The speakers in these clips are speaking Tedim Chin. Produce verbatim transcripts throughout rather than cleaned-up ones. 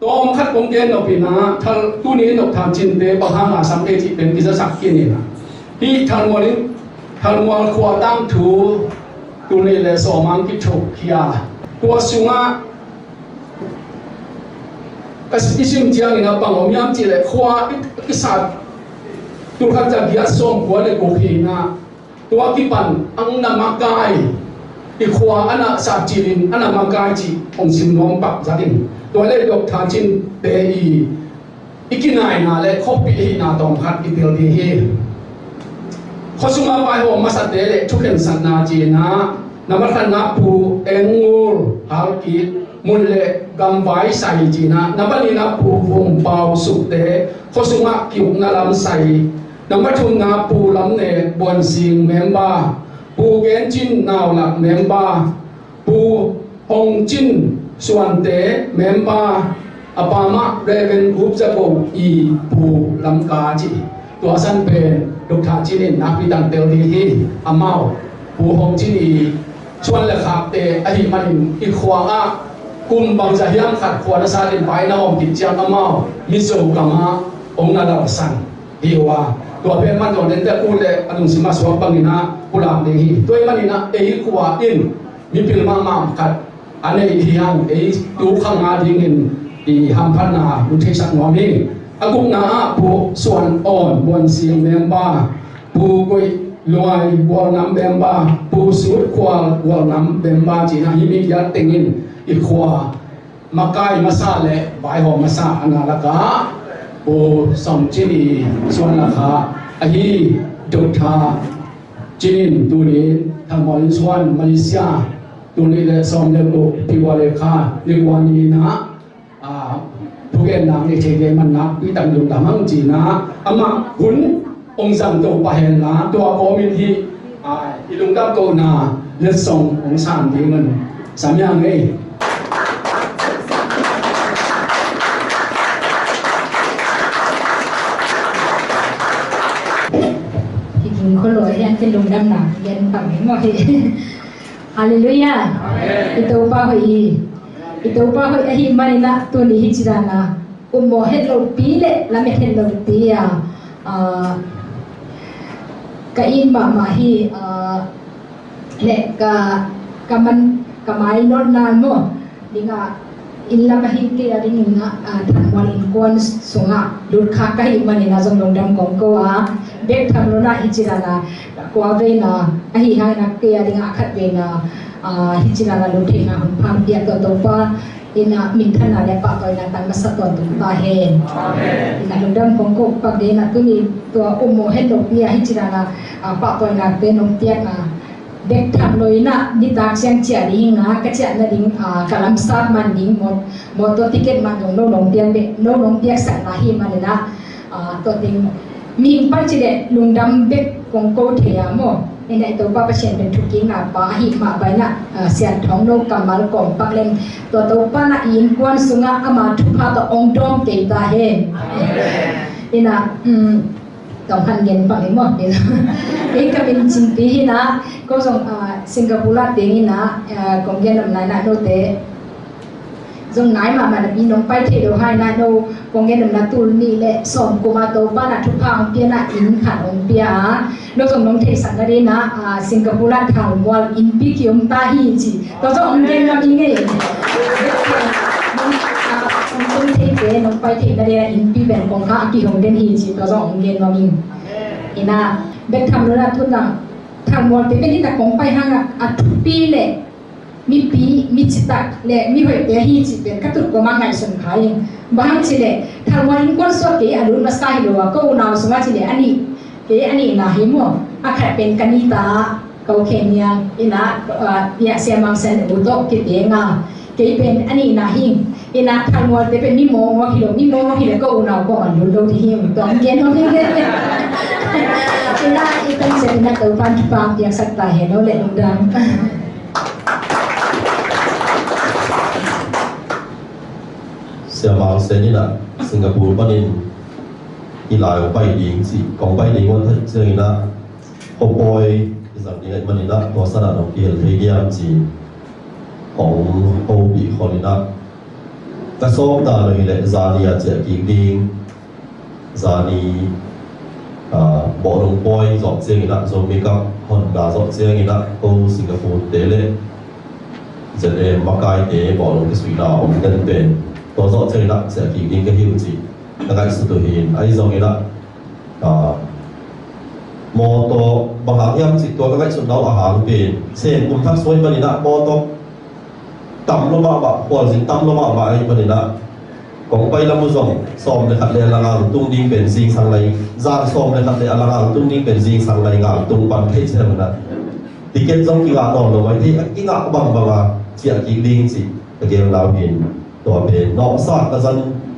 Tawm khat kong gen nop in ah, thal tuni in nop than cinte bang hang a sam ei cih pen kizasak khin in ah, hih Thalmual in, Thalmual khua tangthu tul nih le sawm ang kithukhia. Tua sungah ka i sim ciangin ah bang om hiam cih leh khua i, i sat tul khat za giat sawm kua le guk hi in ah, tua kipan ang na makai, i khua a na sat cilin a na makai cih hong sim nuam pak zatin. Tua le Dr. Cinte i, i kinaina le khuapi i hihna tawm khat i tel ding hi. Khua sungah vaihawm masate le thukhensatna ci-in ah, na mathanna Pu Eng Ngul Hal Kit, mun le gam vai sai ci-in ah, na panin ah Pu Vung Pau Sukte, khua sungah ki-ukna lam sai, na pathumna Pu Lam Ne Buan Sing member, Pu Gen Cin Nau Lak member, Pu Hong Cin Suante member, a pa mah Reverend Gup Za Go i Pu Lam Ka ci. Tua san pen Dr. Cin in nakpi tang tel ding hi. Amau Pu Hong Cin i suan le khakte ahih manin i khua ah kum bangzah hiam khat khua na sat in pai na om khit ciang amau Mizo gam ah hong na lalsan hi uh a, tua pen man dawn dente uh le a lungsim a suak bangin ah pulak ding hi. Tua ahih manin ah ei khua in mipil mahmah khat a neih hi hang, ei tu khang a dingin i hamphatna hong theisak nuam hi. A gukna ah Pu Suan Awn Buan Sing member, Pu Guih Luai Gualnam member, Pu Sut Khual Gualnam member ci-in ah hih mi giat tengin i khua makai masa le vaihawm masa a na lakah Pu Sawm Cin i suan lakah ahi Dr. Cin in tuni Thalmual in suan Malaysia tul nih le sawm le guk February kha ni kua ni-in ah, ah, thugenna nei thei ding man nakpi tak lungdam hang ci-in ah, amah hun hong zang to pah hen la, tua kawmin hih, ah, i lungdam kohna letsong hong san ding man sam hiang ei. Hi ging kholo hian te lungdamna gen pang hi maw hi. Halleluiah. Amen. I Topa hoih hi. I Topa hoih ahih manin ah tuni hih ci dan a um maw het lopi le lamet het lopi a, ah, ka it mahmah hi, ah, le ka, ka man, ka mainawtna maw dingah inn lam ahi kei a dingin ah, ah, Thalmual innkuan sungah lut khak ka hih manin ah zong lungdam kong ko a, bek tham lo-in ah hih ci dan a kua veina ahi hangin ah kei a dingah a khat veina, ah, hih ci dan a lut theihna hun pha hong piak tawh Topa in ah minthanna le pahtawina tang masa tawntung ta hen. Amen. In ah lungdam kong ko pak ding in ah tuni tua um maw het lopi a hih ci dan a, ah, pahtawinate nong piakna bek tham lo-in ah nitak siang ciah ding hi a, ka ciah nading, ah, ka lamsat man ding maw, mawtaw ticket man dong no nong piak beh, no nong piaksakna hi manin ah, ah, tua ding mihing pan ci leh lungdam bek kong ko thei a maw. In ah i Topa Pasian pen thukikna pa ahih mah bangin ah, ah, Sian Thawng No kammal kawm pak leng tua Topa in ah i innkuan sungah ama thupha tawh hong dawm kei ta hen. Amen. In ah, um, tawng khan gen pang hi maw. Kei ka min Cin Pi hi in ah, ko zong, ah, Singapore ah teng in ah, ah, kong gen nopna in ah note zong nai mahmah napi nong pai thei lo hang in ah no kong gen nopna tul nih le sawm kum a Topa in ah thupha hong pia in ah inn khat hong pia a, no zong nong theihsak nading in ah, ah, Singapore ah Thalmual innpi ki-om ta hi ci. Tua zong hong gen nuam ing ei. Nong, ah, hong tung theite nong pai theihna dingin ah innpi pen kong kha a kihong den hi ci, tua zong hong gen nuam ing. In ah, bek tham lo-in ah tu-in ah Thalmualte pen hih tak kong pai hang ah, a thupi le mipi, mi citak le mi hoihte ahi cih pen ka tut kawmah ngaihsun kha ing. Bang hang cih leh Thalmual innkuan sungah kei a lut masa hi lo a, ko unau sungah cih leh a nih, kei a nihna hi maw. A khat pen ka ni ta, ka u Khen Niang, in ah, ah, Sia Mang Sen U tawh kiteng a, kei pen a nihna hi ing. In ah Thalmualte pen mi mawngmawng hi lo, mi mawngmawng hi leh ko unau kawmah lut lo ding hi ing. Tua hong gen nuam ing. In ah i pen sep in ah Topa'n thupha piaksak ta hen aw, lungdam. Sia Mang Sen in ah Singapore panin hih lai hong pai ding ci, kong pai ding hong theih ciangin ah, khuapawi i zang ding ahih manin ah tua san ah nong kihel thei diam ci, kong hopih khol in ah, Ka sawm dan uh hi leh zani a ciah kik ding. Zani, ah, bawhlung pawi zawh ciangin ah, Zomi Cup honna zawh ciangin ah, ko Singapore te le Z M makaite bawhlung kisuihna om den pen, tua zawh ciangin ah ciah kik ding ka hi uh cih na ngaihsut uh hi. Ahi zongin ah, ah, mawtaw bang hang hiam cih tua ka ngaihsutna uh a hang pen, Sen kum thak suai manin ah mawtaw tam lo mahmah, khualzin tam lo mahmah ahih manin ah, kong pai lam uh zong sawm le khat le a la ngal tung ding pen zingsang lai, zan sawm le khat le a la ngal tung ding pen zingsang lai ngal tung pan thei ciang manin ah, ticket zong kingah nawn lo mai thei, a kingah bangbang a ciah kik ding cih ka geel nau hi. Tua pen nawhsa ka zan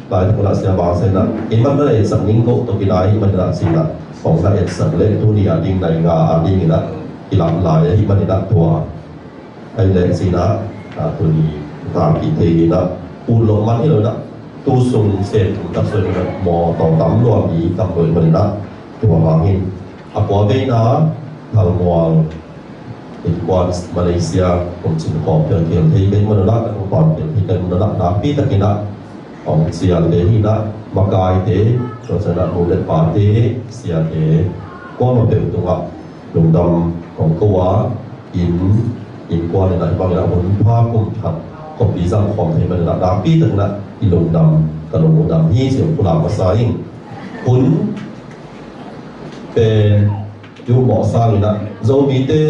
lai tak un ah Sia Bang Sen ah, kei man na etsak ning ko tawh kinai ahih manin ah cih ah, kong na etsak le tuni a ding nai nga a dingin ah kilam lai ahih manin ah tua Ai leh cih ah, a, tuni tangkik thei in ah, ut loh man hi lo in ah, tu sung Sen kum thak suai in ah, mawtaw tam lua mi tam lua ahih manin ah, tua hangin a pua veina Thalmual innkuan Malaysia kum cin khawm pial kei thei kei man un ah, ka kum pial thei kei man un ah, nakpi takin ah hong cial te hi in ah, makaite, tua ciang ah nu le pate, siate, kuamah peuh tungah lungdam kong ko a, inn, innkuan in ah hih bangin ah hun pha kum khat khuapi zang khawm thei manin ah, nakpi takin ah i lungdam, ka lung uh dam hi ci-in pulak masa ing. Hun pen i upmawh sangin ah Zomite,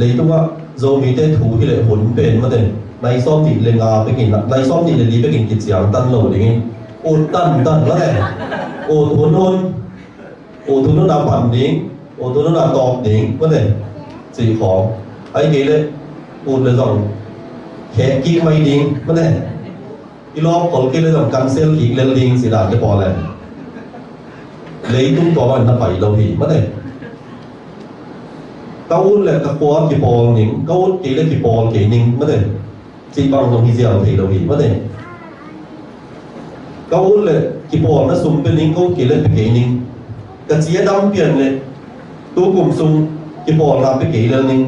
leitungah Zomite thu hi leh hun pen mate, nai sawm nih le nga bekin ah, nai sawm nih le li bekin kiciangtan lo dingin, ut tantan mate, ut hunhun, ut hunhun a pan ding, ut hunhun a tawp ding mate, cih khawng. Ahih kei leh ut leh zong khek kik mai ding mate, i lawp khol kei leh zong cancel kik lel ding cih dan te pawl leh, leitung tua bangin na pai lo hi mate. Ka ut leh ka khua kipawl ning, ka ut kei leh kipawl kei ning mate, cih bang zong hi ziau thei lo hi mate. Ka ut leh kipawlna sum pia ning, ka ut kei leh pia kei ning. Ka ci a dam pian leh tu kum sung kipawlna pia kei lel ning.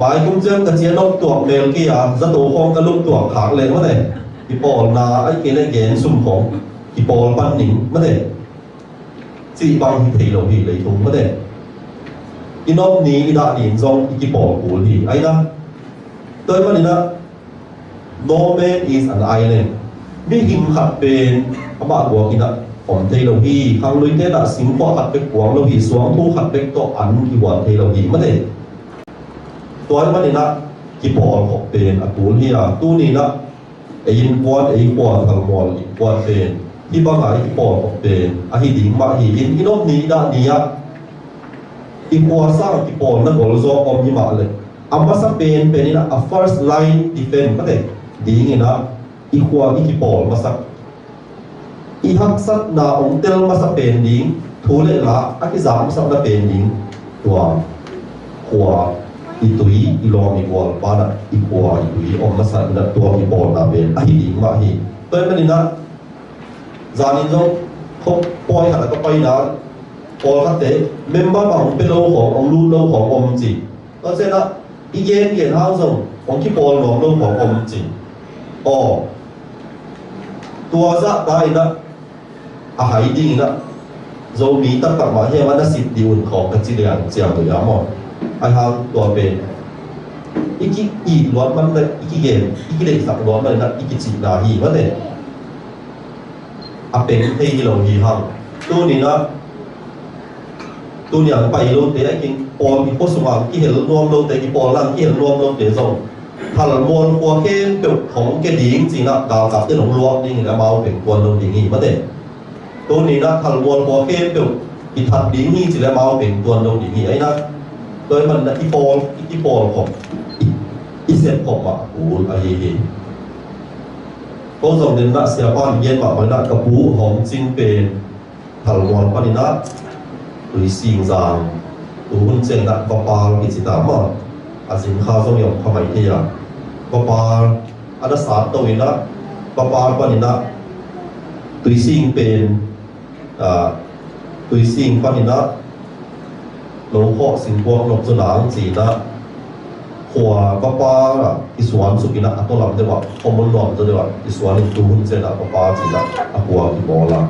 Mai kum ciang ka ci a nop tuak mel kei a, zato khawng ka lup tuak khak leh mate, kipawlna ahih kei leh gen sum khawng kipawl pan ning mate, cih bang hi thei lo hi leitung mate. I nop ni, i dah ni in zong i kipawl kul hi. Ahi na, tua ahih manin ah, no man is an island. Mihing khat pen amah guak in ah om thei lo hi. Khangluite in ah singkhuah khat bek kuang lo hi. Suangphu khat bek tawh an kihuan thei lo hi mate. Tua ahih manin ah kipawl khop pen a kul hi a, tuni in ah ei innkuan, ei khua Thalmual innkuan pen hih banga i kipawl khop pen ahi ding mah hi. In, i nop ni, i dah ni ah i khua sang kipawlna gol zaw om hi mah leh, a masa penpen in ah, a first line defense mate dingin ah i khua i kipawl masak, i haksatna hong tel masa pen ding, thu le la a kizak masakna pen ding, tua khua i tui, i lawm i gual pan ah i khua i tui om masa in ah, tua kipawlna pen ahi ding mah hi. Tua ahih manin ah, zanin zong khua pawi khat ah ka paina, pawlkhatte member bang hong pia lo khawng, hong lut lo khawng om ci. Tua ciang ah i gengen hang zong hong kipawl nuam lo khawng om ci. Aw, tua zahta in ah a hai dingin ah, Zomi taktak mah hiam a na sit dih un khawng ka ci liang ciang uh hiam aw. Ahi hang tua pen i ki-it luat man, i kigen, i kideihsak luat man in ah i kicihna hi mate. A peng thei hi lo hi hang. Tuni in ah, tuni a pai lote, a kipawl, i khua sungah kihel nuam lote, kipawlna kihel nuam lote zong Thalmual khua khempeuh hong kia ding ci-in ah galkapte in hong luak ding hi leh amau peng tuan lo ding hi mate. Tuni in ah Thalmual khua khempeuh kithat ding hi ci leh amau peng tuan lo ding hi. Ahi na, tua ahih manin ah i pawl, i kipawl khop, i, i sep khop mah kul ahi hi. Ko zong den in ah Siapa in gen mah bangin ah ka pu Hawm Cin pen Thalmual panin ah Tuising zang, tu hun ciangin ah Vapal kici ta maw. A zin kha zong i om kha mai thei a. Vapal a na sat to in ah, Vapal panin ah Tuising pen, ah, Tuising panin ah lo khawh singkuang nop zaw nang ci-in ah khua vapa ah kisuan suk in ah, a tawlam deuh ah, khuamun nuam zaw deuh ah kisuan in, tu hun ciang ah vapa ci-in ah a khua kibawl a.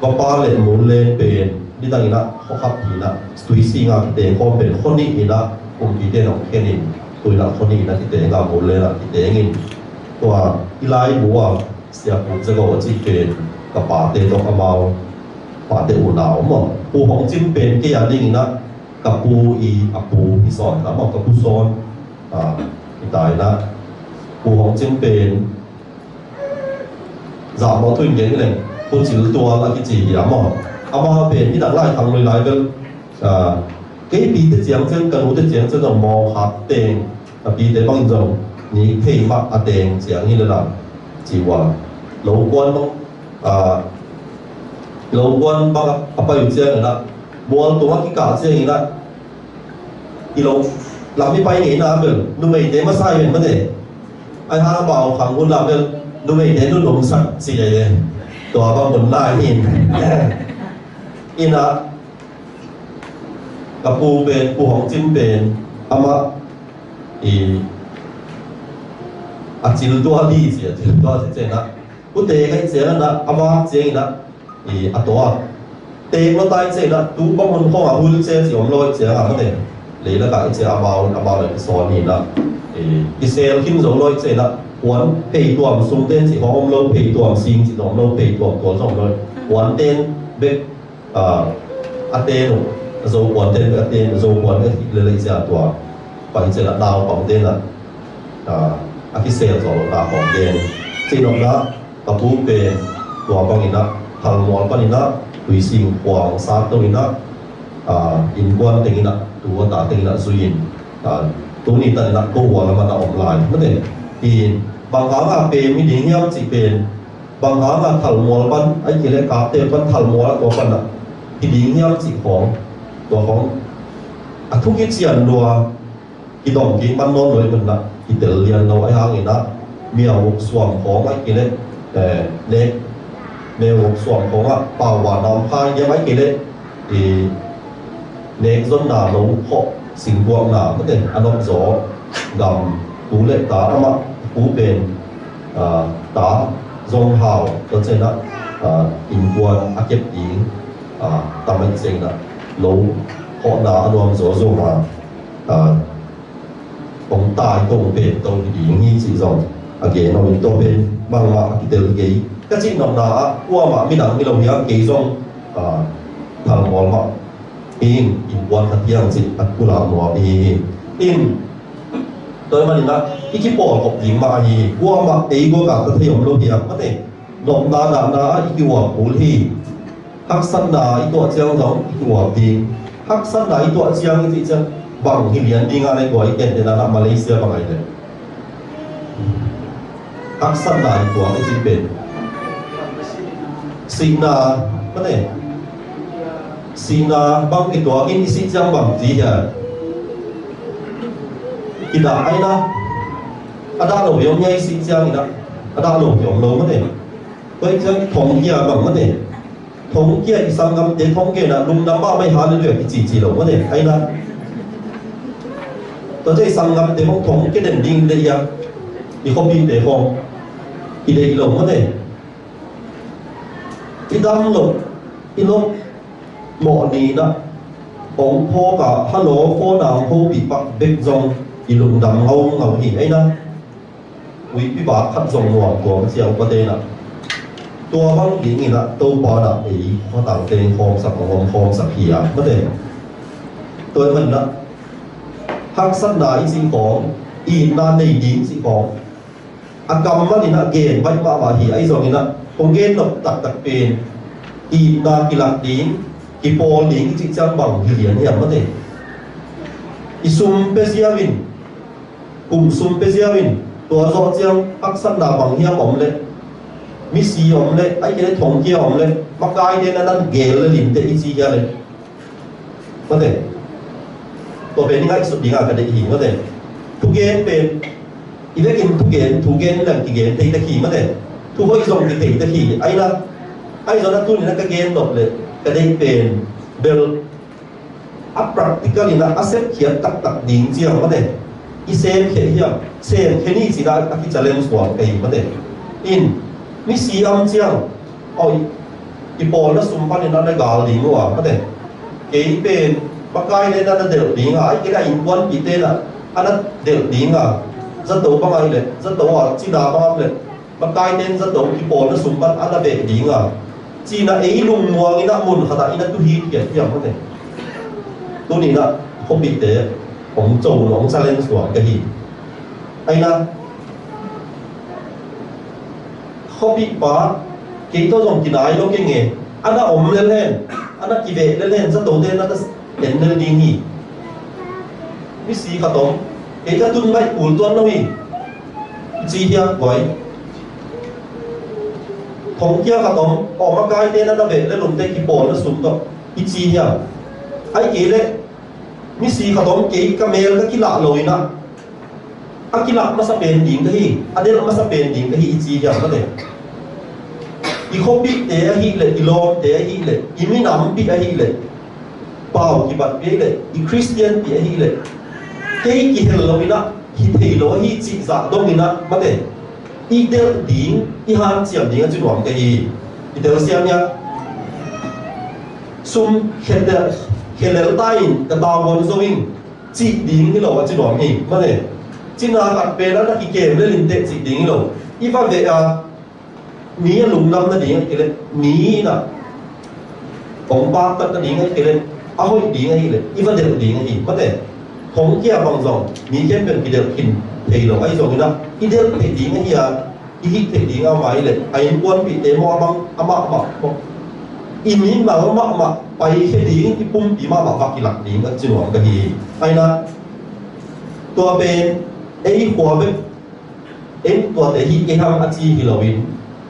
Vapa le Munlen pen nidang in ah khua khat hi-in ah, Tuising ah kiteng khawm pen khua nih in ah kumpite in hong khen in, tu-in ah khua nih in ah kiteng a, Munlen ah kiteng in. Tua i laibu ah Sia Pu Za Go a cih pen ka pate tawh, amau pate unau maw, Pu Hong Cin pen kei a ding in ah ka pu i a pu hi sawn ta maw, ka pu sawn. Ah, hi ta in ah Pu Hong Cin pen zahmawh thu in gen hi leng, Pu Cil Tual a kici hi a maw. Amah pen i dak lai Thang Lui lai bel, ah, kei pite ciang ciang, ka nute ciang ciang zong mawk khat teng, ka pite bangin zong nik thei mah a teng ciang hi lel a, ci uh a. Lo kuan bang, ah, lo kuan bang a pai uh ciangin ah, mual tung a kikah ciangin ah, i lo lam i pai ngeina bel numeite masa hi ven mate. Ai hang bau khang hun lam bel numeite nunum sak ci lele. Tua bang mun lai hi. In ah ka pu pen, Pu Hong Cin pen, amah i a Cil Tual hi ci a, Cil Tual ci ciang ah, Pu Te ka hih ciangin ah, a vak ciangin ah, i a tua, tek lua ta i ciang ah, tu bang hun khawng ah wheelchair ci om lo i ciang ah mate. Leilak ah i ciang amau, amau le kisawn hi-in ah, i kisel khin zo lo i ciang ah, puan phei tuam sung ten ci khawng om lo, phei tuam sing ci zong om lo, phei tuam tual zong om lo, puan ten bek, ah, a ten uh, a zo puan ten bek a ten, a zo puan bek a hih lel i ciang ah, tua pan ciang ah naupangte in ah, ah, a kisel zawh lohna khawng gen. Cih nopna, ka pu pen tua bangin ah Thalmual panin ah Tuising khua hong sat to in ah, ah, innkuan teng in ah, tu a ta teng in ah zui in, ah, tuni tan in ah Kohua lam ah na om lai mate. Hi in, bang hang a pem hi ding hiam cih pen, bang hang a Thalmual pan, ahih kei leh Kapte pan, Thalmual ah tua pan ah hi ding hiam cih khawng, tua khawng a thu kician lua, kidong kik man nawn lo ahih manin ah kitel lian lo ahih hangin ah, Myauk suam khawng ahih kei leh, eh, nek, Myauk suam khawng ah pauva nam phai diam ahih kei leh, i nek zonna lo khawh singkuakna mate a nop zaw gam, tu le ta amah, pu pen, ah, ta zong hau, tua ciang ah, ah, innkuan a kep ding, ah, tam ahih ciangin ah lo khawhna a nuam zaw zaw ma, ah, hong tai kong pen to hi ding hi cih zong a gen om in, tua pen bangmah a kitel kei. Ka cih nopna ah kuamah midang hi lo hiam, kei zong, ah, Thalmual mah hi ing, innkuan khat hi ing cih a pulak nuam i hi hi. In, tua ahih manin ah i kipawlkhop ding mah ahi hi. Kuamah ei guak a ta thei om lo hiam mate. Nopna dahna ah i kiuap kul hi. Haksatna i tuah ciang zong i kiuap ding. Haksatna i tuah ciang i cih ciang bang hi lian ding a, na i guai tenten a, na Malaysia bang a hi leh. Haksatna i tuak i cih pen sihna, mate. Sihna bang kituak in i sih ciang bang ci hiam? Kidah ai na. A dah lo hi om hia i sih ciangin ah? A dah lo hi om lo mate. Tua i ciang thongkia bang mate. Thongkia i sanggamte thongkia in ah lungdam mahmah hi, halleluiah kici ci lo mate. Ai na. Tua ciang i sanggamte khawng thongkia den ding deih hia? I khuapite khawng i deih lo mate. I dam loh, i lop mawh ni in ah hong phawk a, hello, phone a hong phopih pak bek zong i lungdam ngaungau hi. Ai na. Uipi vak khat zong nuam tuam a ci a, upate in ah. Tua bang dingin ah Topa in ah ei khuatangte hong khawmsak, hong om khawmsak hi a, mate. Tua ahih manin ah haksatna i cih khawng, itna nei ding i cih khawng, a kam manin ah gen baih mahmah hi. Ahi zongin ah kong gen nop taktak pen, itna kilak ding, kipawl ding i cih ciang bang hi lian hiam mate. I sum pia ziau in, kum sum pia ziau in, tua zawh ciang haksatna bang hiam om leh, misi om leh, ahih kei leh thongkia om leh, makaite na nan gel leh limte i ci hia leh, mate. Tua pen i ngaihsut ding a ka deih hi, mate. Thugen pen i vekin thugen, thugen leng kigen thei tek hi, mate. Thu hoih zong kithei tek hi. Ai na, ahi zongin ah tuni in ah ka gen nop leh ka deih pen bel a practical in a, a sepkhiat taktak ding ciang mate, i semkhia hiam, semkhia ni ci-in a, a kichallenge suak ka hi mate. In, misi am ciang, aw, i, i pawlna sum panin a na gal ding uh a mate. Kei pen makaite in a na delh ding a, ahih kei leh a innkuanpihte in a, a na delh ding a, zato bang ahih leh, zato a cina bang ahih leh, makaite in zato kipawlna sum pan a na beh ding a, ci-in a ei lungmuang in a mun khat ah i na tu hitkhiat hiam mate. Tuni in a khuapihte hong co, hong challenge suak ka hi. Ahi na, khuapihpa, kei tawh zong kinai lo keng e, a na om lel hen, a na kiveh lel hen, zatote na ka en lel ding hi. Misi khat om, kei ka tun baih kul tuan lo hi, i ci hiam guai. Thongkia khat om, aw makaite na na veh lel un teh kipawlna sum tawh, i ci hiam. Ahih kei leh, misi khat om, kei ka mel ka kilah lo in a, a kilah masa pen ding ka hi, a delh masa pen ding ka hi, i ci hiam mate. I khuapihte ahih leh, i lawmte ahih leh, i minampih ahih leh, pau kibatpih ahih leh, i Khristianpih ahih leh, kei kihel lo in a, hi thei lo ahi cih zah dong in a mate, i delh ding, i hanciam ding a ci nuam ka hi. I telsiam hiam? Sum khia lel, khia lel ta in ka tavuan zo ing, cih ding hi lo a ci nuam hi mate. Cina khat pen a na kikem lel in teh cih ding hi lo. I va veh a, mi a lungdam nading ahih kei leh, mi in a hong paktat nading ahih kei leh, a hoih ding ahih leh, i va delh ding ahi mate. Thongkia bang zong mi khempeuh kidelh khin thei lo ahi zongin a, i delh theih ding ahi a, i hih theih ding a, amah ahih leh a innkuanpihte maw, a bang, amah mah maw, i mimal mahmah paikhia ding, i pumpi mahmah va kilak ding a ci nuam ka hi. Ahi na, tua pen ei khua bek, ei tuate hih kei hang a ci hi loin,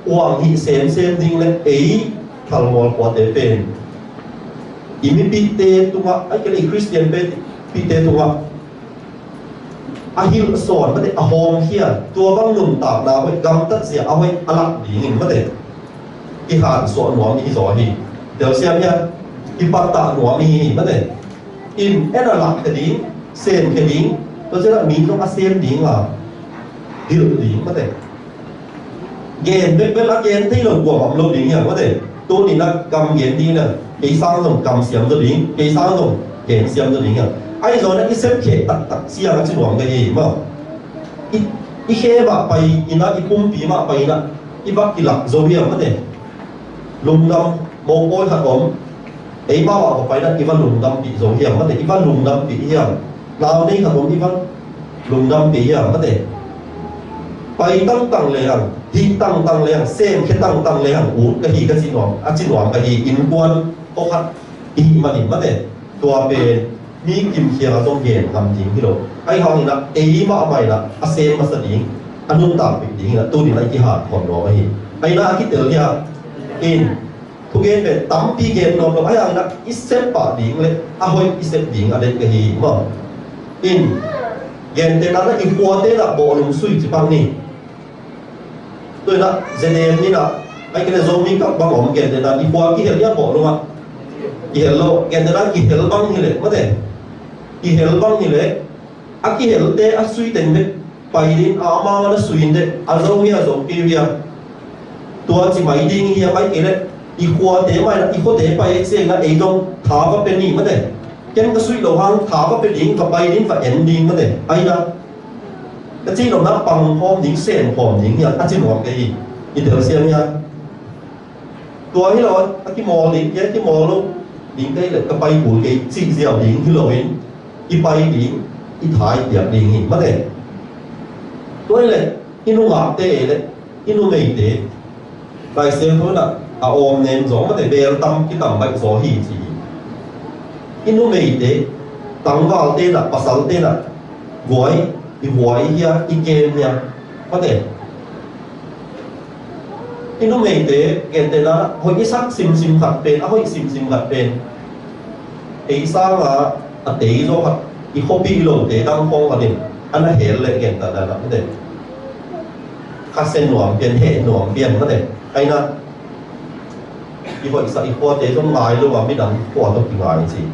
uang hih semsem ding leh ei Thalmual khuate pen i mipihte tungah, ahih kei leh i Khristian pihte tungah a hilhsawn mate, a hawmkhia, tua bang nuntakna hoih, gamtatzia a hoih a lak dingin mate, i hansuah nuam i hi zaw hi. Telsiam hiam? I pattah nuam i hi mate. In, en a lakkhia ding, semkhia ding, tua ciangin a mi zong a sem ding a, hilh ding mate. Gen bekbek a gen thei lo kuamah om lo ding hiam mate. Tuni in a kam gen ding in a, kei sang zong kam siam zaw ding, kei sang zong gen siam zaw ding hiam. Ahi zongin a i sepkhia taktak ciang a ci nuam ka hi maw. I, i khe mah pai in a, i pumpi mah pai in a, i va kilak zo hiam mate. Lungdam, mopawi khat om, ei mahmah va pai in a, i va lungdampih zo hiam mate, i va lungdampih hiam. Nau nei khat om, i va lungdampih hiam mate. Pai tangtang leng, hih tangtang leng, semkhia tangtang leng ut ka hi, ka ci nuam, a ci nuam ka hi. Innkuan pawlkhat i hih manin mate, tua pen mi kimkhial a zong gen ngam ding hi lo. Ahi hangin a, ei mahmah in a, a sem masa ding, a nuntakpih ding in a, tuni in a i kihanthawn nuam ahi. Ahi na, a kitel hiam? In, thugen pen tampi gen nuam lo, ahi hangin a, i sep pah ding leh a hoih i sep ding a deih ka hi maw. In, gentehna in a, i khuate in a bawhlung sui ci pak ni. Tua in a, Zedem in a, ahih kei leh Zomi Cup bang om, gentehna in i khua kihel hiam bawhlung ah? Kihel lo, gentehna in kihel bang hi leh mate, kihel bang hi leh, a kihelte a sui teng bek pai ding, a amau a na sui in teh, a zo hia, a zo kei hia, tua ci mai ding hiam, ahih kei leh i khuate mah in a, i khuate pai ahih ciangin a, ei zong tha va pia ni mate. Ken ka sui loh hang tha va pia ding, va pai ding, va en ding mate. Ahi na, ka cih nopna, pang khawm ding, sem khawm ding hiam, a ci nuam ka hi. I telsiam hiam? Tua hi lo a, a kimawl ding, kei a kimawl lo ding ka hih leh ka pai kul kei cih ziau ding hi loin, i pai ding, i tha i piak ding hi mate. Tua hi leh i nungakte leh i numeite, Lai Siangtho in a, a awm nem zaw mate, beel tam kitam baih zaw hi ci hi. I numeite, tangvalte in a, pasalte in a, guai, i huai hia, i kem hia mate. I numeite gentehna, hoih i sak simsim khat pen, a hoih simsim khat pen, ei sanga a tei zaw khat, i khuapih lote dang khawng khat in a na hel leh gentehna na mate, khasia nuam pian, heh nuam pian mate. Ahi na, i hoihsa i khuate zong ngai lo a, midang khua tawh kingai ci.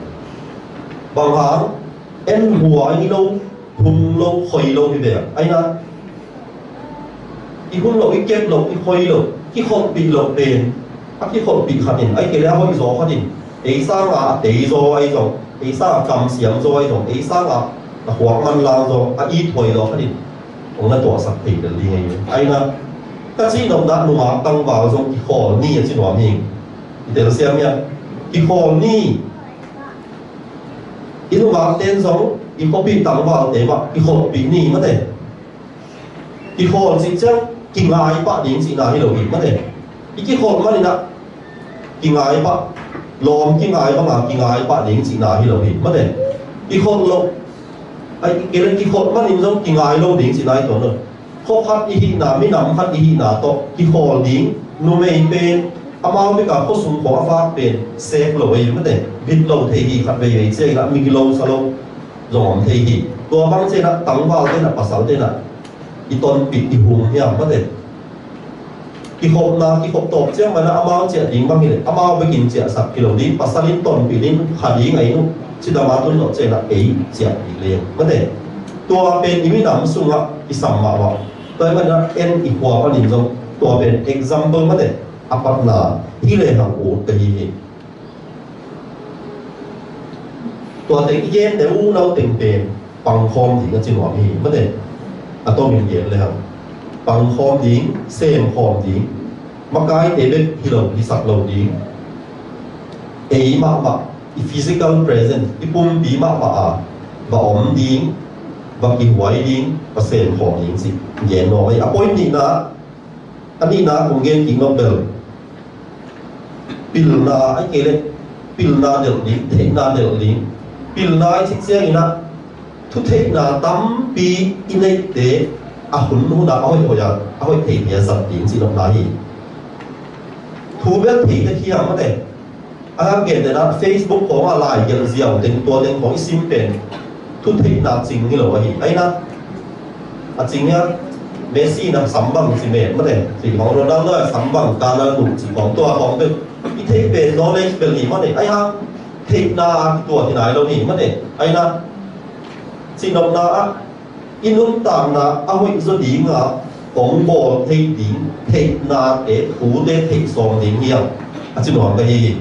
Bang hang, en hua i lo, hun lo, khoi lo hi ve. Aina, i hun lo, i kep lo, i khoi lo, kikholhpih lo pen, a kikholhpih khat in, ai kei le a hoih zaw khat in, ei sanga a tei zaw ahi zong, ei sanga kamsiam zaw ahi zong, ei sanga a huak manlang zaw, a ithuai zaw khat in hong na tuahsak thei lel ding ahi. Aina, ka cihnopna nungak tangval zong kikhawl ni a ci nuam hi. I telsiam hiam? Kikhawl ni. I nungakte in zong i khuapih tangvalte mah kikholhpih ni mate. Kikhawl cih ciang kingai pah ding cihna hi lo hi mate. I kikholh maninah kingai pah, lawm kingai banga kingai pah ding cihna hi lo hi mate. Kikholh lo, ai, kei le kikholh manin zong kingai lo ding cihna hi tuan lo. Khua khat i hihna, minam khat i hihna tawh kikhawl ding, numei pen amau bika khuasung khawng a vak pen sek lo ei mate, bit lo thei hi khat veivei ciangin a mi lo sa lo zong om thei hi. Tua bang ciangin a tangval tenah, pasal tenah i tonpih i hum hiam mate. Kikhopna, kikhop tawp ciang mana amau ciah ding bang hileh amau bekin ciahsak kilo ding, pasal in tonpih ding, kha ding a in uh, cidam a tun tawh ciangin a ei ciah ding leng mate. Tua pen i minam sungah i sam mahmah. Tua ahih manin en i khua panin zong tua pen example mate, a patna hi lehang ut ka hi hi. Tua teng i gente unau teng pen pangkhawm ding a ci nuam hi mate. A tomin gen lehang pangkhawm ding, semkhawm ding, makaite bek hi lo, hisak lo ding. Ei mahmah, i physical presence, i pumpi mahmah a va om ding, va kihuai ding, va semkhawm ding ci gen nuam hi. A point nihna, a nihna kong gen kik nop bel, pilna, a kei le pilna delh ding, theihna delh ding. Pilna i cih ciangin ah thutheihna tampi i neihte a hun hunah a hoih hoih a, a hoih thei thei a zat ding cihnopna hi. Thu bel thei tek hiam mate. A hang gentehna Facebook khawngah lai gelh ziau teng, tua teng khawng i sim pen thutheihna cing hi lo ahi. Aina, a cing hiam, Messi na sam bang ci met mate, ci khawng, Ronaldo a sam bang kana nuh ci khawng, tua khawng pen i theih pen knowledge bel hi mate. Ai hang theihna a kituat hi nai lo hi mate. Aina, cihnopna ah i nuntakna a hoih zaw dinga hong bawl thei ding theihnate, thute theih sawm ding hiam a ci nuam ka hi hi.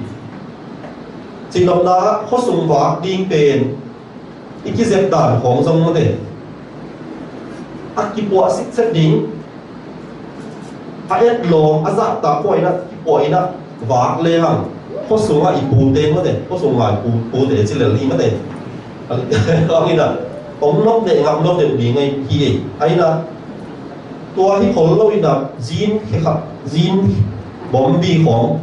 Cihnopna ah khuasung vak ding pen i kizep dan khawng zong mate, a kipuah sitset ding, a et lawm, a zahtak puaina, kipuaina vak lehang khuasungah i pute mate, khuasung ngai pu, pute ci lel hi mate. Ang ina hong nop neh ngam lo deuh ding ahi hi. Aina tua hi khol lo ina zin khekhat, zin bombi khawng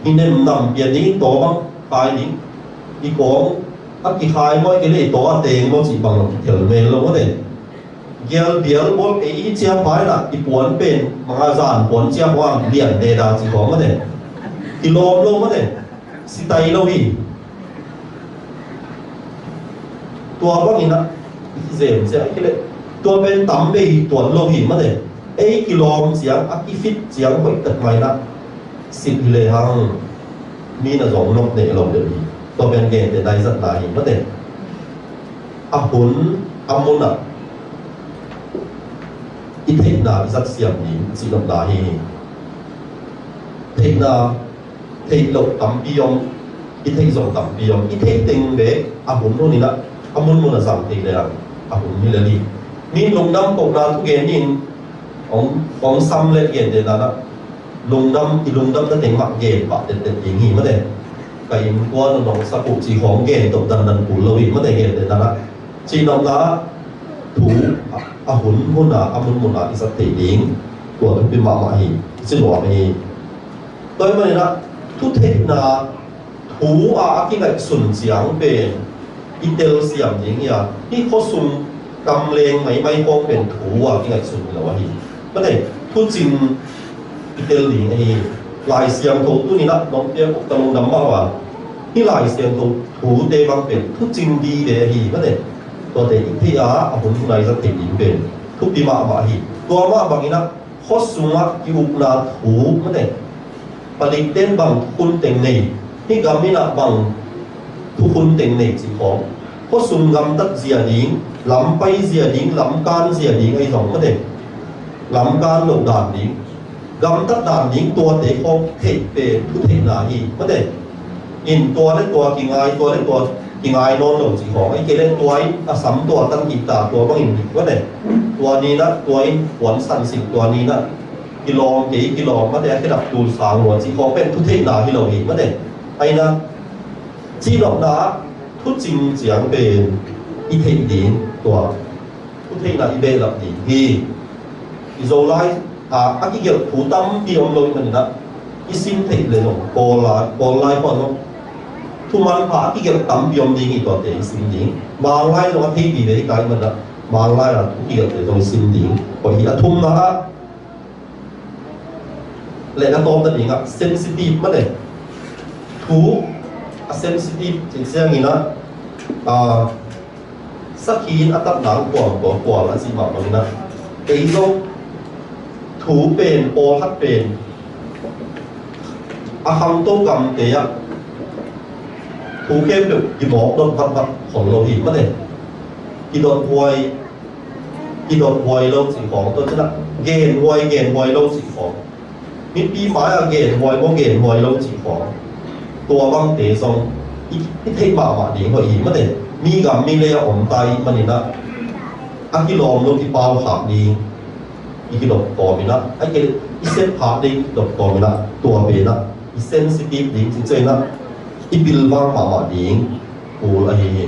hi nem nam pian ding, taw bang khai ding, i kawng a kikhai maw, i kei le i taw a teng maw cih bang lo kithel mel lo mate. Gial bial bawl ei i cia paina i puan pen manga zan puan cia huang lian deda ci khawng mate. Kilawm lo mate. Sitai lo hi. Tua bangin ah i kizem cia i kei le tua pen tam bei tuan lo hi mate. Ei kilawm ciang, a kifit ciang hoih tak mai na sit hi lehang mi na zong nop neh lo deuh hi. Tua pen gente nai zatna hi mate. A hun a munah i theihna i zat siam ding cihnopna hi. Theihna, theih loh tampi om, i theih zawh tampi om. I theih teng ve a hun hun inah a munmun a zang thei le a hun hi le li. Min lungdam kohna thugen in hong, hong sam le gentehna nah lungdam, i lungdamna teng mah gen pah tettet ding hi mate. Ka innkuan un hong sak uh ci khawng gen tawh dandan kul lo hi mate, gentehna nah. Cihnopna ah thu a hun huna, a munmuna i zat thei ding tua thupi mahmah hi ci nuam hi. Tua hi maninah thutheihna thu a, a kingaihsun ciang pen i telsiam ding hi a, hih khuasung kamleng maimai khawng pen thu a kingaihsun hi lo ahi. Mate, thucing i tel ding ahi. Lai Siangtho tuninah nong piak uh ka lungdam mahmah. Hih Lai Siangtho thute bang pen thucing dide ahi mate. Tuate i theih a, a hun huna i zat theih ding pen thupi mahmah hi. Tua mah banginah khuasungah ki-ukna thu mate. Palikten bang thukhun teng nei, hih gam inah bang thukhun teng nei cih khawng, khuasung gamtat zia ding, lam pai zia ding, lam kan zia ding ahi zong mate, lam kan loh dan ding, gamtat dan ding tuate khawng theih pen thutheihna hi mate. In tua le tua kingai, tua le tua kingai nawn lo cih khawng, ahih kei leh tua in a sam tua tan kik ta, tua bangin mate, tua ni-in ah tua in puan san sik, tua ni-in ah kilawm kei, kilawm mate, a khedap tul sang lua cih khawng pen thutheihna hi lo hi mate. Ahi-in ah cih nopna ah thucing ciang pen i theih ding, tua thutheihna i behlap ding hi. I Zolai a, a kigelh thu tampi om lo ahih manin ah, i sim theih le zong Kawl lai, Kawl lai khawng zong thuman pha a kigelh tampi om ding hi, tuate i sim ding. Manglai zong a thei vive hi ka hih manin ah, Manglai a thu kigelhte zong i sim ding. Hoih hi. A thumna ah le a tawpna dingah sensitive mate. Thu a sensitive cih ciangin ah, a, sakhi in a tatna kuam kuam kual a cih mah bangin ah, ei zong thu pen, pawlkhat pen a khangto gamte ah thu khempeuh kimawk dot vatvat khol lo hi mate. Kidot huai, kidot huai lo cih khawng, tua ciangin ah gen huai, gen huai lo cih khawng, mipi mai-ah gen huai maw, gen huai lo cih khawng, tua bangte zong i, i theih mahmah ding hoih hi mate. Mi gam mi lei a om ta ahih manin ah, a kilawm lo kipau khak ding i kidop kawmin ah, ahih kei leh i sep khak ding i kidop kawmin ah, tua pen ah i sensitive ding, cih ciangin ah i pilvang mahmah ding kul ahi hi.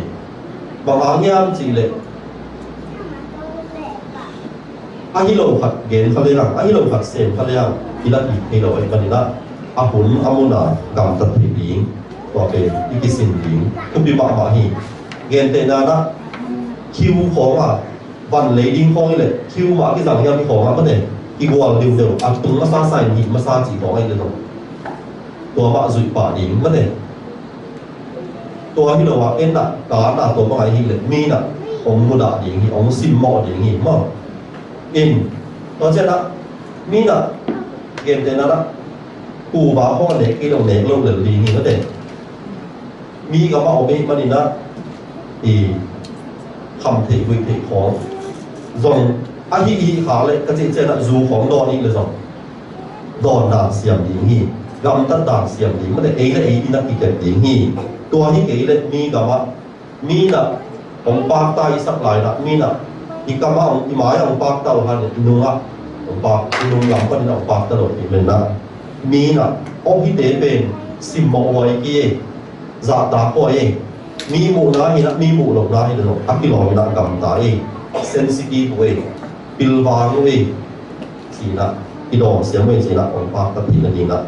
Bang hang hiam cih leh, ahi lo khat gen kha lehang, ahi lo khat sem kha lehang, i la kik thei lo ahih manin ah, a hun a mun a gamtat theih ding, tua pen i kisin ding thupi mahmah hi. Gentehna-in ah, kiu khawng a, van lei ding khawng hi leh, kiu mah a kizang hiam, i khawng ah mate, kigual deuhdeuh, a tung masa sa in, hih masa cih khawng ahih leh zong, tua mah zuih pah ding mate. Tua hi lo a, en ah, kan ah, tua bang ahih leh mi in ah hong mudah ding hi, hong simmawh ding hi maw. In, tua ciangin ah, mi in ah, gentehna-in ah, kuva khawng a nek kei lo, nek lo lel ding hi mate. Mi gam a om ahih manin ah, i kham theih, guih theih khawng zong, ahi, ahi kha leh ka cih ciangin ah, zu khawng dawn ahih leh zong, dawn dan siam ding hi. Gamtat dan siam ding mate, ei le ei in ah kikep ding hi. Tua hi kei leh mi gam ah, mi in ah hong pakta i sak lai-in ah, mi in ah i kam ah hong, i mai ah hong pakta uh hang, i nung ah hong pak, i nung lam panin ah hong pakta lo ahih manin ah, mi in ah, aw, hihte pen simmawh huai kei, zahtak huai, mi muhna hi-in ah, mi muh lohna hi-in ah, a kilawm in ah gamta ei, sensitive uh ei, pilvang uh ei, ci-in ah, i dawn siam uh ei, ci-in ah hong pakta theih nadingin ah,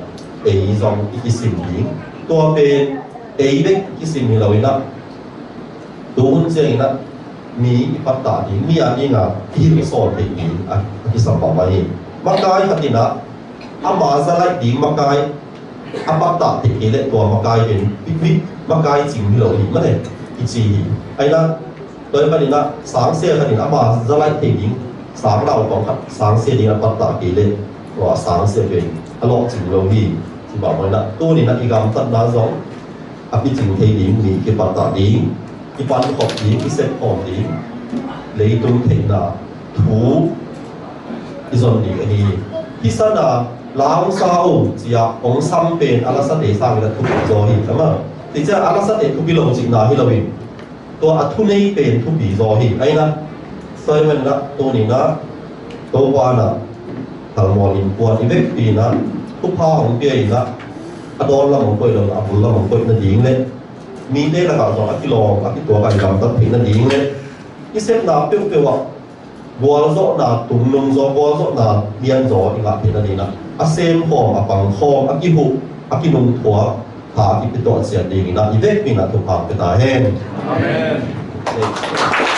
ei zong i kisim ding. Tua pen ei bek kisim hi lo-in ah, tu hun ciangin ah mi i pattah ding, mi a ding a i hilh i sawl theih ding a, a kisam mahmah hi. Makai khat in ah ama za laih ding makai a pattah theih kei leh, tua makai pen, mi, mi makai cing hi lo hi mate, i ci hi. Ahi-in ah, tua ahih manin ah, sangsia khat in ama za laih theih ding, sang naupang khat sangsia ding a pattah kei leh, tua sangsia pen a lawhcing lo hi, ci mahmah in ah, tuni-in ah i gamtatna zong a picing thei ding mi kipattah ding, kipankhop ding, kisepkhawm ding, leitung theihna thu i zon ding ahi hi. Hih sana la hong sa o, ci-a hong sam pen a la sate sangin a thupi zaw hi, ka ma. Tua ciang a la sate thupi lo cihna hi lo hi. Tua a thunei pen thupi zaw hi. Ahi-in ah, tua ahih manin ah, tuni-in ah, Topa in ah, thalmual innkuan i vekpi in ah, thupha hong pia-in ah, a dawn lam hong koih lo-in a bul lam hong koih nading le, mite lakah zong a kilawm, a kituak a i gamtat theih nading le, i sepna peuhpeuh ah gualzawhna tungnung zaw, gualzawhna lianzaw i ngah theih nading ah, a semkhawm, a pangkhawm, a kihuh, a kinungthuak, tha a kipia tuah ciat dingin ah, i vekpi in ah thupha pia ta hen. Amen.